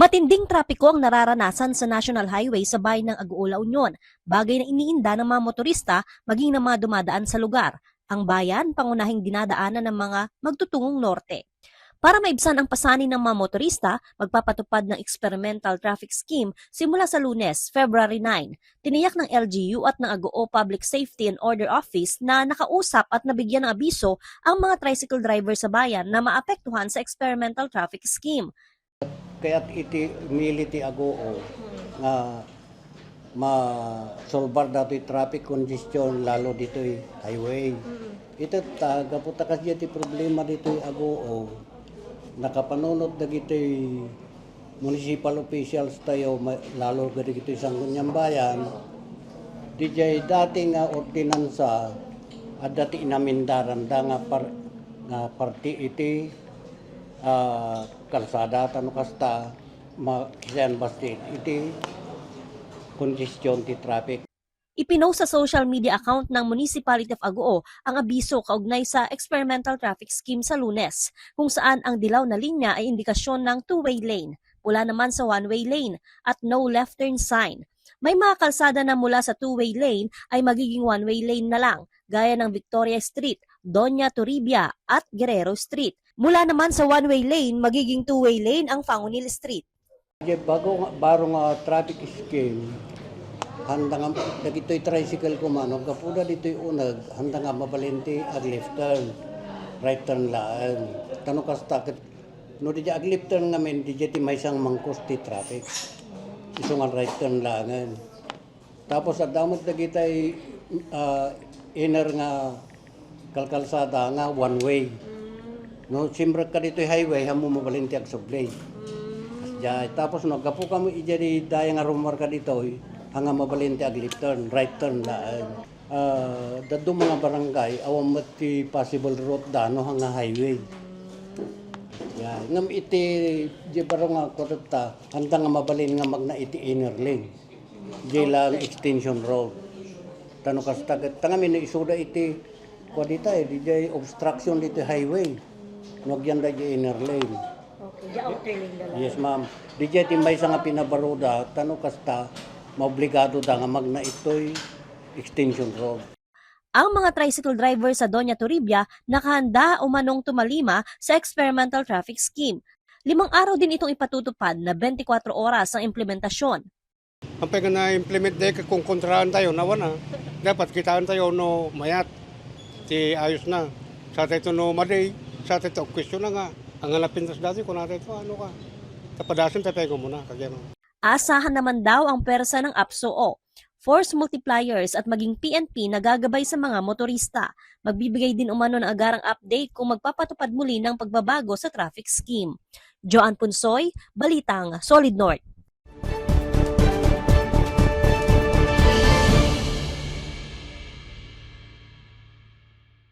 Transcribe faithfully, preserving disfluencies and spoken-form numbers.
Matinding trapiko ang nararanasan sa National Highway sa bayan ng Agoo, La Union, bagay na iniinda ng mga motorista maging ng mga dumadaan sa lugar. Ang bayan, pangunahing dinadaanan ng mga magtutungong norte. Para maibsan ang pasanin ng mga motorista, magpapatupad ng experimental traffic scheme simula sa Lunes, February nine. Tiniyak ng L G U at ng Agoo Public Safety and Order Office na nakausap at nabigyan ng abiso ang mga tricycle driver sa bayan na maapektuhan sa experimental traffic scheme. Kayat iti mili ti Agoo nga masolbar datoy traffic congestion lalo ditoy highway. Ita ta, gapu ta kasdiay ti problema ditoy Agoo, nakapanunot dagitoy municipal officials tayo, ma-, lalo kadagitoy Sangguniang Bayan, didiay dati nga ordinansa, adda ti inamindaranda nga par-, nga parte iti, ah, kalsada, tano kasta, ma-, sian bastit iti congestion ti traffic. Ipinost sa social media account ng Municipality of Agoo ang abiso kaugnay sa experimental traffic scheme sa Lunes, kung saan ang dilaw na linya ay indikasyon ng two-way lane, pula naman sa one-way lane, at no left turn sign. May mga kalsada na mula sa two-way lane ay magiging one-way lane na lang, gaya ng Victoria Street, Doña Toribia, at Guerrero Street. Mula naman sa one-way lane, magiging two-way lane ang Fangonil Street. Diay bago nga, baro nga traffic scheme, handa nga dagitoy tricycle kumano, gapuda ditoy uneg, handa nga mabalin ti ag-left turn, right turn laeng. Tano kasta ket no didiay ag-left turn ngamin, didiay ti maysa nga mangkus ti traffic. Isu nga right turn laengen. Tapos adda met dagitay, ah, inner nga kalkalsada nga one way. No, simrek ka ditoy highway, ammo mabalin ti agsubli. Kasdiay. Tapos no, aggapu kamo idiay daya nga rummuar ka ditoy, anga mabalin ti ag-left turn, right turn laeng. Ah, dadduma nga barangay, awan met ti possible route da, no, anga highway. Yan. Ngem iti, di baro nga kwarta, handa nga mabalin nga magna iti inner lane. Diay lang extension road. Tano kasta ket, ta ngamin no isuda iti, kua dita eh, diay obstruction diti highway. No agyanda diay inner lane. Okay, diay outer lane da lang. Yes, ma'am. Diay ti maysa nga pinabaruda, tano kasta, maobligado da nga magna itoy extension road. Ang mga tricycle driver sa Doña Toribia nakahanda umanong tumalima sa experimental traffic scheme. Limang araw din itong ipatutupad na twenty-four oras ang implementasyon. Apay nga na-implement da ket kung kontraan tayo, nawa na. Dapat kitaan tayo no mayat ti ayos na. Sa tayo no madi, sa tayo question na nga. Ang napintas dati, kung na tayo, ano ka? Tapadasan tayo muna, kagyan. Asahan naman daw ang pwersa ng APSOO, force multipliers at maging P N P na gagabay sa mga motorista. Magbibigay din umano ng agarang update kung magpapatupad muli ng pagbabago sa traffic scheme. Joanne Punsoy, Balitang Solid North.